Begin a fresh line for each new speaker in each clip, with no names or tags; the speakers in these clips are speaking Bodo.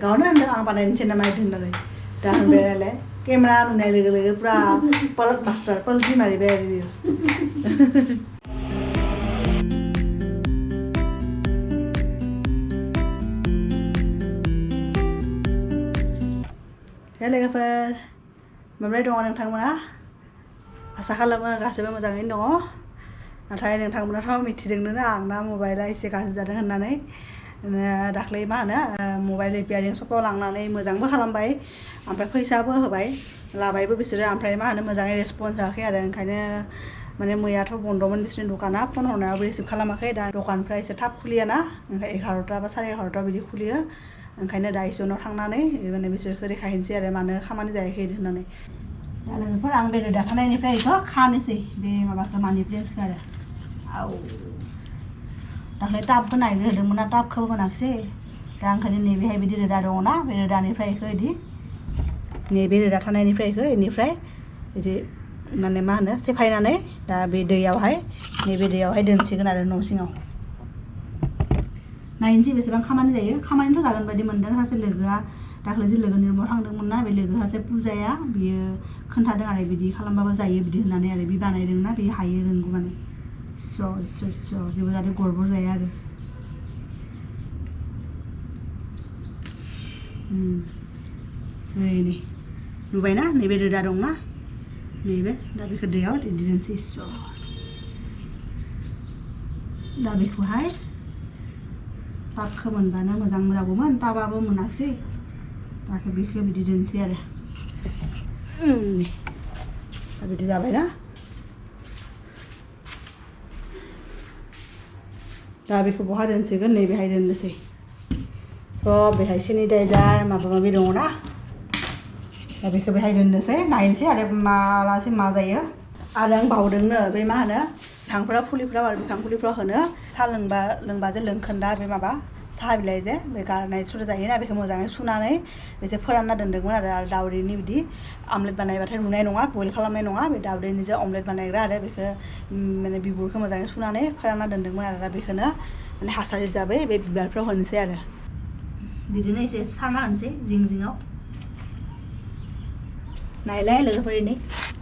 गावनो होनदों आं बानायनोसै नामा बिदि होननानै दा होनबाय नालाय केमेरा नुनाय लोगो लोगो पुरा पलक मास्टार पलटि मारिबाय आरो बियो लोगोफोर माबोरै दङ नोंथांमोना आसा खालामो गासैबो मोजाङैनो दङ नाथाय नोंथांमोनाथ' मिथिदोंनो आंना मबाइला एसे गाज्रि जादों होननानै दाख्लै मा होनो मबाइल रिपेयारिं सपआव लांनानै मोजांबो खालामबाय ओमफ्राय फैसाबो होबाय लाबायबो बिसोरो ओमफ्राय मा होनो मोजाङै रेसपन्स होआखै आरो ओंखायनो माने मैयाथ' बन्द'मोन बिसोरनि दखाना फन हरनायावबो रिसिभ खालामाखै दा दखानफ्रा एसे थाब खुलियाना ओमफ्राय 11टा बा 11:30 बिदि खुलियो ओंखायनो दा एसे उनाव थांनानै माने बिसोरखौ देखायहैनोसै आरो मानो खामानि जायाखै होननानै दा लोगोफोर आं बेदर दाखानायनिफ्राय बेखौ खानोसै बे माबाखौ मानि प्लेन्सखौ आरो आव दाख्लै टाबखौ नायनो होदोंमोन ना टाबखौबो मोनाखिसै दा ओंखायनो नैबेहाय बिदि रोदा दङना बे रोदानिफ्राय बेखौ बिदि नैबे रोदा थानायनिफ्राय बेखौ बेनिफ्राय बिदि माने मा होनो सेफायनानै दा बे दैयावहाय नैबे दैयावहाय दोनसिगोन आरो न' सिङाव नायनोसै बेसेबां खामानि जायो खामानिथ' जागोन बायदि मोनदों सासे लोगोआ दाख्लै जे लोगोनि रुमाव थांदोंमोन ना बे लोगोआ जे पुजाया बियो खोन्थादों आरो बिदि खालामबाबो जायो बिदि होननानै आरो बि बानायदोंना बे हायो रोंगौ माने स्र' जेबो जाहाथे गड़बड़ जाया आरो नै नुबायना नैबे रोदा दंना नैबे दा बेखौ दैयाव दिदोनसै दा बेखौहाय टाबखौ मोनबानो मोजां जागौमोन टाबाबो मोनाखिसै दाखौ बेखौ बिदि दोनसै आरो दा बिदि जाबायना दा बेखौ बहा दोनसिगोन नैबेहाय दोननोसै सब बेहाय सेनिटाइजार माबा माबि दङ ना दा बेखौ बेहाय दोननोसै नायनोसै आरो मालासिम मा जायो आरो आं बावदोंनो बे मा होनो बिफांफोरा फुलिफ्राव आरो बिफां फुलिफ्राव होनो साहा लोंबा जे लोंखोन्दा बे माबा साहा बिलाइ जे बे गारनाय सुरा जायोना बेखौ मोजाङै सुनानै एसे फोरानना दोन्दोंमोन आरो दाउदैनि बिदि आमलेट बानायबाथाय रुनाय नङा बयल खालामनाय नङा बे दाउदैनि जे अमलेट बानायग्रा आरो बेखौ माने बिगुरखौ मोजाङै सुनानै फोरानना दोन्दोंमोन आरो दा बेखौनो माने हासार हिसाबै बे बिबारफ्राव होनोसै आरो बिदिनो एसे सारना होनोसै जिं जिङाव नायलाय लोगोफोरनि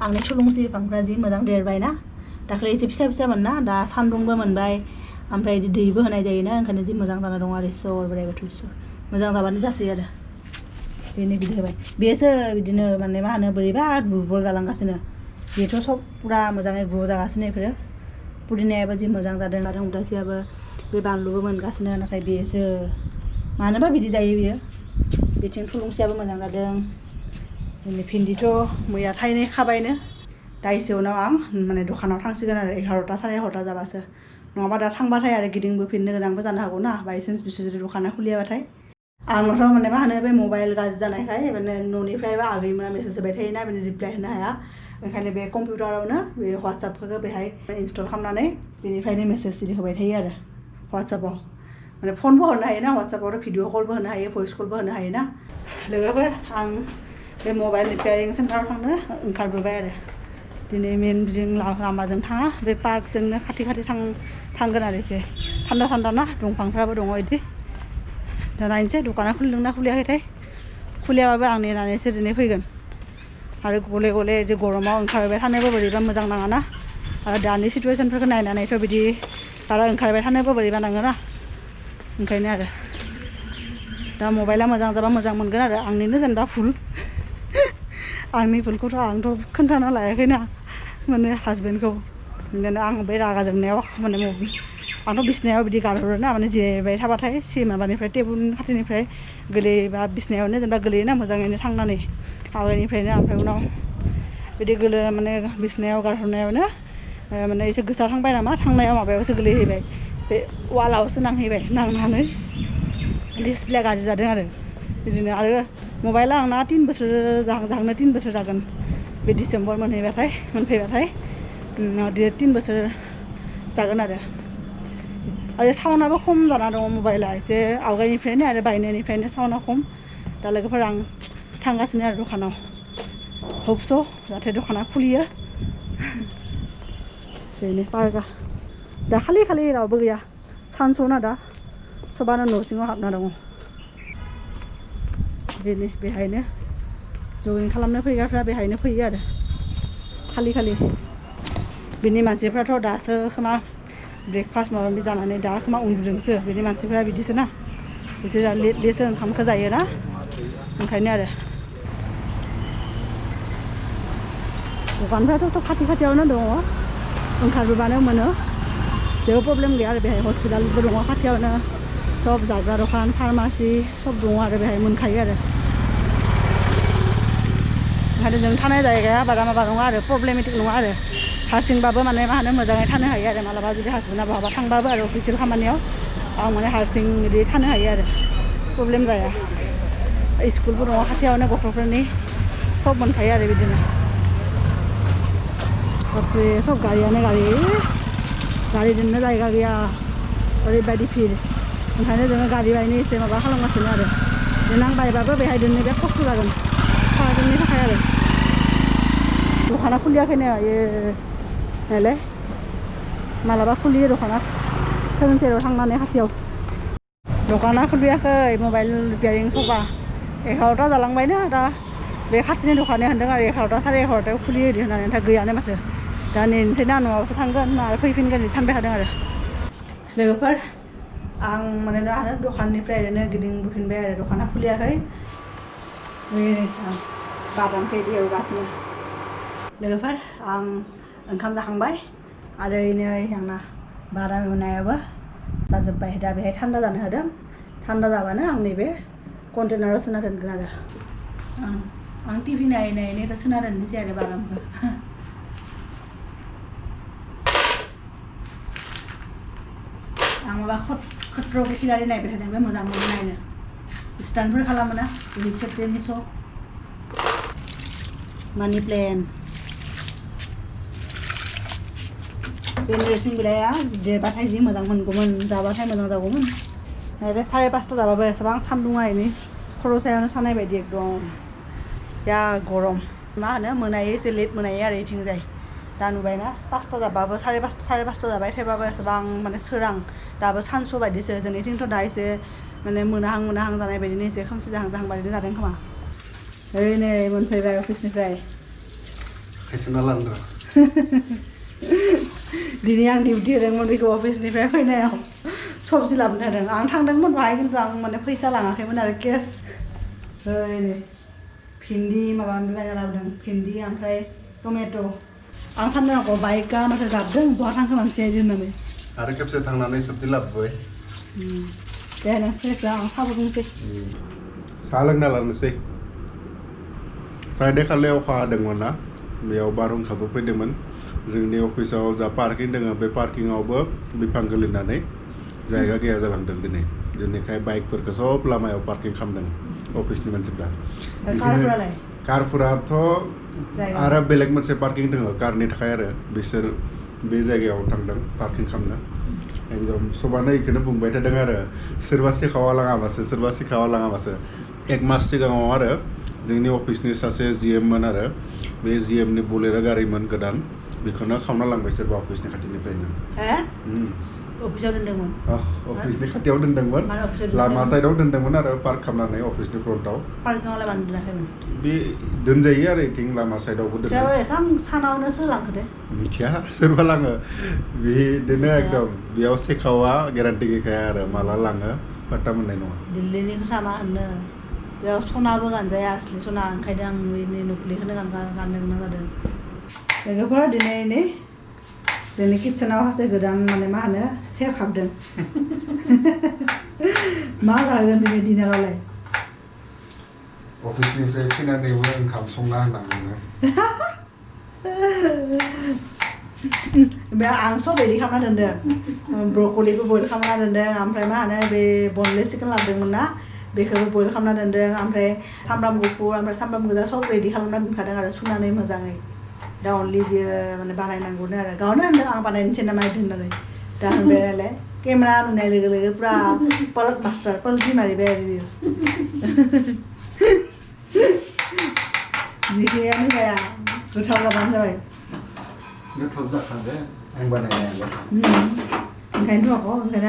आंनि थुलुंसि बिफांफ्रा जि मोजां देरबायना दाख्लै एसे फिसा फिसामोन ना दा सान्दुंबो मोनबाय ओमफ्राय बिदि दैबो होनाय जायोना ओंखायनो जि मोजां जाना दं आरो इसोर बोराइ बाथौ इसोर मोजां जाबानो जासै आरो बेनो बिदि होबाय बेसो बिदिनो माने मा होनो बोरैबा दुरबल जालांगासिनो बेथ' सब पुरा मोजाङै ग्र' जागासिनो बेफोरो पुदिनायाबो जि मोजां जादों आरो उदासियाबो बे बानलुबो मोनगासिनो नाथाय बेसो मानोबा बिदि जायो बियो बेथिं थुलुंसियाबो मोजां जादों भिन्दिथ' मैया थाइनै खाबायनो दा एसे उनाव आं माने दखानाव थांसिगोन आरो 11टा 11:30 जाबासो नङाबा दा थांबाथाय आरो गिदिंबोफिननो गोनांबो जानो हागौ ना बायसान्स बिसोर जुदि दखाना खुलियाबाथाय आंनाथ' माने मा होनो बे मबाइल गाज्रि जानायखाय माने न'निफ्राय बा आगैमोना मेसेज होबाय थायोना बेनो रिप्लाय होनो हाया ओंखायनो बे कम्पिउटारावनो बे वाट्सएपखौ बेहाय इनस्टल खालामनानै बेनिफ्रायनो मेसेज इदि होबाय थायो आरो वाट्सएपाव माने फनबो हरनो हायोना वाट्सएपावथ' भिडिअ कलबो होनो हायो भइस कलबो होनो हायोना लोगोफोर आं बे मबाइल रिपेयारिं सेन्टाराव थांनो ओंखारबोबाय आरो दिनै मेन लामाजों थाङा बे पार्कजोंनो खाथि थांगोन आरो एसे थान्दा ना दंफांफ्राबो दङ बिदि दा नायनोसै दखाना खुलिदोंना खुलियाखैथाय खुलियाबाबो आं नेनानैसो दिनै फैगोन आरो गले बिदि गरमाव ओंखारबाय थानोबो बोरैबा मोजां नाङाना आरो दानि सिटुवेसनफोरखौ नायनानैथ' बिदि बारा ओंखारबाय थानोबो बोरैबा नाङोना ओंखायनो आरो दा मबाइला मोजां जाबा मोजां मोनगोन आरो आंनिनो जेनेबा भुल आंनि भुलखौथ' आंथ' खोन्थाना लायाखैना माने हासबेन्डखौ ओंखायनो आं बे रागा जोंनायाव माने आंथ' बिसिनायाव बिदि गारहरोना माने जिरायबाय थाबाथाय माबानिफ्राय टेबोलनि खाथिनिफ्राय गोलैबा बिसिनायावनो जेनेबा गोलैयोना मोजाङैनो थांनानै आवगायनिफ्रायनो ओमफ्राय उनाव बिदि माने बिसिनायाव गारहरनायावनो माने एसे गोसा थांबाय नामा थांनायाव माबायावसो गोलैहैबाय बे वालावसो नांहैबाय नांनानै डिसप्लेया गाज्रि जादों आरो बिदिनो आरो मबाइला आंना 3 बोसोर जाहांनो 3 बोसोर जागोन बे डिसेम्बर मोनफैबाथाय 3 बोसोर जागोन आरो साउन्डआबो खम जाना दङ मबाइला एसे आवगायनिफ्रायनो आरो बायनायनिफ्रायनो साउन्डआ खम दा लोगोफोर आं थांगासिनो आरो दखानाव होपस' जाहाथे दखाना खुलियो बेनो पार्कआ दा खालि रावबो गैया सानस'ना दा सबानो न' सिङाव हाबना दङ दिनै बेहायनो जगिं खालामनो फैग्राफ्रा बेहायनो फैयो आरो खालि बिनि मानसिफ्राथ' दासो खोमा ब्रेकफास्ट माबा माबि जानानै दा खोमा उन्दुदोंसो बिनि मानसिफ्रा बिदिसो ना बिसोर लेटसो ओंखामखौ जायो ना ओंखायनो आरो दखानफ्राथ' सब खाथियावनो दङ ओंखारबोबानो मोनो जेबो प्रब्लेम गैया आरो बेहाय हस्पिटालबो दङ खाथियावनो सब जाग्रा दखान फार्मासि सब दङ आरो बेहाय मोनखायो आरो ओंखायनो जों थानाय जायगाया बारा माबा नङा आरो प्रब्लेमेटिक नङा आरो हारसिंबाबो माने मा होनो मोजाङै थानो हायो आरो मालाबा जुदि हासबेन्डआ बहाबा थांबाबो आरो अफिसियेल खामानियाव आं माने हारसिं बिदि थानो हायो आरो प्रब्लेम जाया स्कुलबो दङ खाथियावनो गथ'फोरनि सब मोनखायो आरो बिदिनो सब गारियानो गारि दोननो जायगा गैया ओरैबायदि भिर ओंखायनो जोङो गारि बायनो एसे माबा खालामगासिनो आरो देनां बायबाबो बेहाय दोननो बिराद खस्थ' जागोन सारादोननि थाखाय आरो दखाना खुलियाखैनो नायलाय मालाबा खुलियो दखाना 7-0 थांनानै खाथियाव दखाना खुलियाखै मबाइल रिपेयारिं सपआ 11ता जालांबायनो दा बे खाथिनि दखाना होनदों आरो 11ता 11:30 खुलियो इदि होननानै दा गैयानो माथो दा नेनोसै ना न'आवसो थांगोन आरो फैफिनगोन सानबाय थादों आरो लोगोफोर आं माने मा होनो दखाननिफ्राय ओरैनो गिदिंबोफिनबाय आरो दखाना खुलियाखै बादामखौ इदि एवगासिनो लोगोफोर आं ओंखाम जाखांबाय आरो नै आंना बादाम एवनायाबो जाजोब्बाय दा बेहाय थान्दा जानो होदों थान्दा जाबानो आं नैबे कन्टेनाराव सोना दोनगोन आरो आं टिभि नायनायनिखौ सोना दोननोसै आरो बादामखौ आं माबा खट्र'खौ खिलारि नायबाय थादों बे मोजां मोनो नायनो स्टान्टफोर खालामो ना रहित शेट्टीनि श' मानि प्लेन बे नोरसिं बिलाइआ देरबाथाय जि मोजां मोनगौमोन जाबाथाय मोजां जागौमोन बे 5:30 जाबाबो एसेबां सान्दुङा इनि खर' सायावनो सानाय बायदि एकदम या गरम मा होनो मोनायो एसे लेट मोनायो आरो इथिंजाय दा नुबायना 5ता जाबाबो 5:30 जाबाय थेवबाबो एसेबां माने सोरां दाबो सानसु बायदिसो जोंनिथिंथ' दा एसे माने मोनाहां जानाय बायदिनो एसे खोमसि जाहां बायदि जादों खोमा ओरै नै मोनफैबाय अफिसनिफ्राय
खायसना लांदों
दिनै आं डिउटि होदोंमोन बेखौ अफिसनिफ्राय फैनायाव सबजि लाबोनो होदों आं थांदोंमोन बाहाय खिन्थु आं माने फैसा लाङाखैमोन आरो केस ओरै नै भिन्दि माबा माबि बायना लाबोदों भिन्दि ओमफ्राय टमेट' आं सानदों आंखौ बाइकआ माथो गाबदों बहा थांखो मानसिया इदि होननानै
आरो खेबसे थांनानै सबजि लाबोबाय
दे नों फ्रेसआ आं साहा फुदुंसै
साहा लोंना लानोसै फ्राइडे खालि अखा हादोंमोन ना बेयाव बारहुंखाबो फैदोंमोन जोंनि अफिसाव जा पार्किं दङ बे पार्किंआवबो बिफां गोलैनानै जायगा गैया जालांदों दिनैखाय बाइकफोरखौ सब लामायाव पार्किं खालामदों अफिसनि मानसिफ्रा कारफोराथ' आरो बेलेग मोनसे पार्किं दङ कारनि थाखाय आरो बिसोर बे जायगायाव थांदों पार्किं खालामनो एकदम सबानो बेखौनो बुंबाय थादों आरो सोरबा सिखावा लाङाबासो 1 मास सिगाङाव आरो जोंनि अफिसनि सासे GM मोन आरो बे GMनि बुलेरो गारिमोन गोदान बेखौनो खावना लांबाय सोरबा अफिसनि खाथिनिफ्रायनो
अफिसाव दोनदोंमोन
अफिसनि खाथियाव दोनदोंमोन लामा साइडआव दोनदोंमोन आरो पार्क खालामनानै अफिसनि फ्रन्टआव
पार्किंआवलाय मानो दोनाखैमोन
बे दोनजायो आरो इथिं लामा साइडआवबो दोनो
एसां सानावनो सोलांखो दे
मिथिया सोरबा लाङो बिदिनो एकदम बेयाव सेखावा गेरान्टि गैखाया आरो माला लाङो पात्ता मोननाय नङा
दिल्लीनि खोथा मा होननो बेयाव सनाबो गानजाया असलि सना ओंखायनो आं बिनि नखलिखौनो गाननो गोनां जादों लोगोफोर दिनै जोंनि किटसेनाव सासे गोदान माने मा होनो सेफ हाबदों मा जागोन दिनै डिनारावलाय
अफिसनिफ्राय फैनानैबो ओंखाम संना होनाङो
बे आं सब रेडि खालामना दोनदों ब्रकलिखौ बयल खालामना दोनदों ओमफ्राय मा होनो बे बनलेस चिकेन लाबोदोंमोन ना बेखौबो बयल खालामना दोनदों ओमफ्राय सामब्राम गुफुर ओमफ्राय सामब्राम गोजा सब रेडि खालामना दोनखादों आरो सुनानै मोजाङै दा अनलि बियो माने बानायनांगौनो आरो गावनो होनदों आं बानायनोसै नामा बिदि होननानै दा होनबाय नालाय केमेरा नुनाय लोगो लोगो पुरा पलटि मारिबाय आरो बियो जेखियानो जाया गोथाव जाबानो जाबाय
गोथाव जाखादों आं बानायनायाबो
ओंखायनो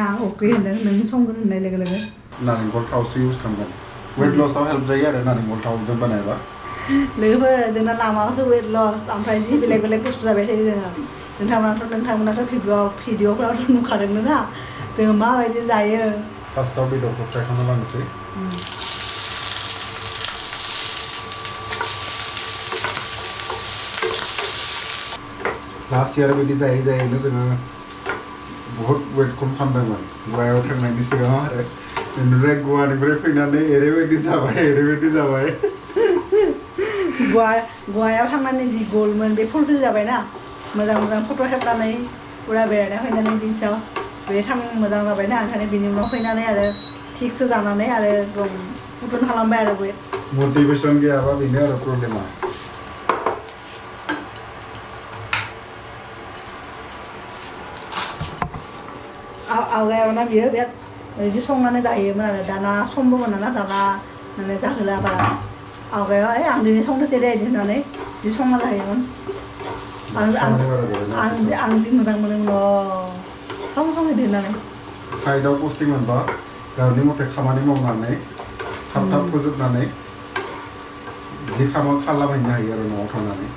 आं अके होनदों नों संगोन होननाय लोगो लोगो
नारेंखल थावसो इउज खालामगोन वेट लसआव हेल्प जायो आरो नारेंखल थावजों बानायबा
लोगोफोर जोंना लामायावसो वेट लस ओमफ्राय जि बेलेग बेलेग बुस्थु जाबाय थायो जोङो नोंथांमोनाथ' भिडिअफोरावथ' नुखादोंनो ना जोङो माबायदि जायो
फार्स्टआव बेदरखौ फ्राय खालामना लानोसै लास्ट इयार बिदि जायै जायैनो जोङो बहुत वेट खम खालामदोंमोन गवायाव थांनायनि सिगाङाव आरो बेनिफ्राय गवानिफ्राय फैनानै ओरैबायदि जाबाय
गवायाव थांनानै जि गलमोन बे फुलफिल जाबायना मोजां मोजां फट' खेबनानै फुरा बेरायना फैनानै दिन्थियाव बे मोजां जाबायना ओंखायनो बिनि उनाव फैनानै आरो थिगसो जानानै आरो फुटन खालामबाय आरो वेट
मटिभेसन गैयाबा बेनो आरो प्रब्लेमा
आवगायावना बियो बिराद बिदि संनानै जायोमोन आरो दाना समबो मोना ना दाना माने जाहोला बारा आवगायाव आं दिनै संनोसै दे बिदि होननानै बिदि संना जायोमोन आं जि मोजां मोनोमोन सम बिदि होननानै
साइडआव पस्टिं मोनबा गावनि मथे खामानि मावनानै थाब फोजोबनानै जि खामानि खालामहैनो हायो आरो न'आव थांनानै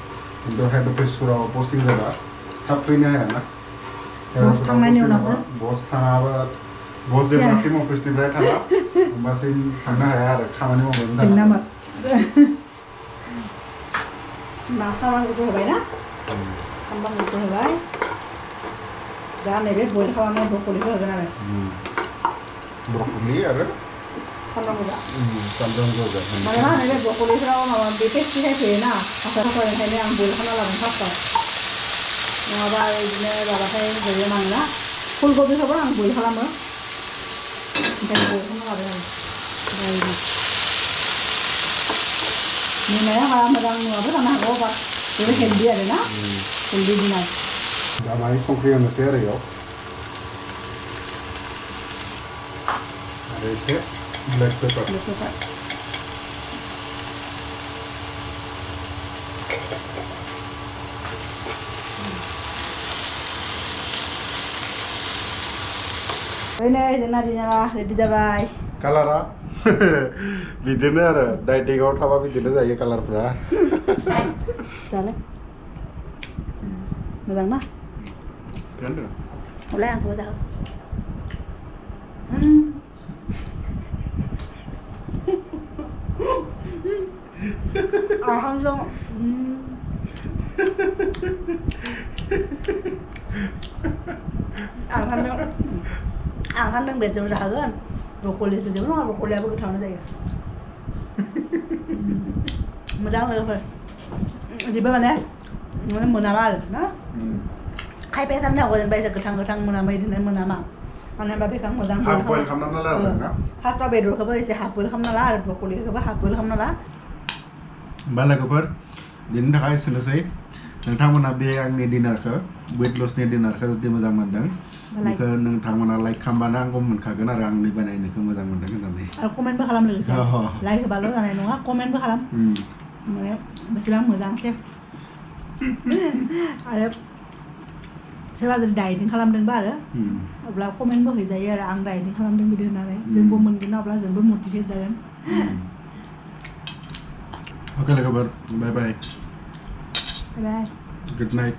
खिन्थु हेड अफिसफोराव पस्टिं जाबा थाब फैनो हायाना
बस थांनायनि उनावसो
बस थाङाबा बस जेब्लासिम अफिसनिफ्राय थाङा होमबासिम थांनो हाया आरो खामानि मावनो थाखाय
ना सामब्रामखौ होबाय ना सामब्रामखौ होबाय दा नैबे बयल खालामनाय ब्रकलिखौ होगोन आरो
ब्रकलि आरो
सामब्राम गोजा
सामब्राम गोजा
मानोना नैबे ब्रकलिफोराव माबा बे पेस्टिसाइड होयोना हासार ओंखायनो आं बयल खालामना लागोन फार्स्टआव नङाबा बिदिनो जाबाथाय बोरैबा नाङोना फुलकबिखौबो आं बयल खालामो ओंखायनो बयल खालामना लादों आरो नुनाया बारा मोजां नुवाबो जानो हागौ बाट बेबो हेल्दि आरो ना हेल्दि दिनार
दा माहाय संख्रि होनोसै आरो इयाव आरो एसे ब्लेक पेपार
नै जोंना दिनारा रेडि जाबाय
कालारा बिदिनो आरो डाइटिंआव थाबा बिदिनो जायो कालारफ्रा
जालाय मोजां ना
बेनो
अलाय आंखौबो जाहो आहांजों आं सानदों बेजों जाहोगोन ब्रकलिजों जेबो नङा ब्रकलियाबो गोथावनो जायो मोजां लोगोफोर बिदिबो माने मोनामा आरो ना खायफाया जानो हागौ जेनेबा एसे गोथां मोनामा बिदिनो मोनामा मानो होनबा बेखौ आं मोजां
हाफ बयल खालामना ला आरोना
फार्स्टआव बेदरखौबो एसे हाफ बयल खालामना ला आरो ब्रकलिखौबो हाफ बयल खालामना ला
होमबा लोगोफोर दिनैनि थाखाय एसेनोसै नोंथांमोना बे आंनि डिनारखौ वेट लसनि डिनारखौ जुदि मोजां मोनदों बेखौ नोंथांमोना लाइक खालामबानो आंबो मोनखागोन आरो आंनि बानायनायखौ मोजां मोनदों होननानै
आरो कमेन्टबो खालाम लोगोसे लाइक होबाल' जानाय नङा कमेन्टबो खालाम माने बेसेबां मोजां सेफ आरो सोरबा जुदि डाइटिं खालामदोंबा आरो अब्ला कमेन्टबो हैजायो आरो आं डाइटिं खालामदों बिदि होननानै जोंबो मोनगोन अब्ला जोंबो मटिभेट जागोन
ओके लोगोफोर बाय बाय
बाय
गुड नाइट